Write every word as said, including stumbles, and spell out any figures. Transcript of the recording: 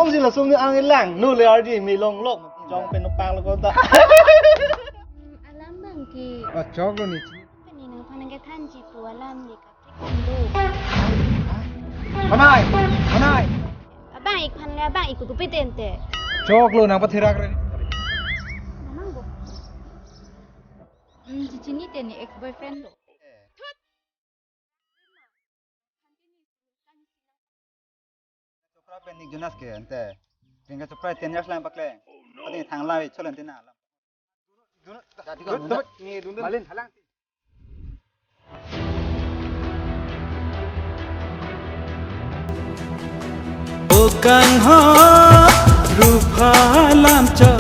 Ong si langsung ni ang ilang. Nu le ardi mi longlok. Jong pen nupang lo kota. Alam bang ke. Ah, choklo ni. Pini nangphan nangkethanji pu alam ni kaprek kan do. Manai, manai. Abang ik phan le abang ik kutu peten te. Choklo nangpatherak re. Namang go. Hmm, si chini te ni ex boyfriend lo. Chopra pen Nick Jonas ke ante. Priyanka Chopra ten years lang pakle. Ati thang lai cholen tina. Malin halang. Okang ho rupha lam cho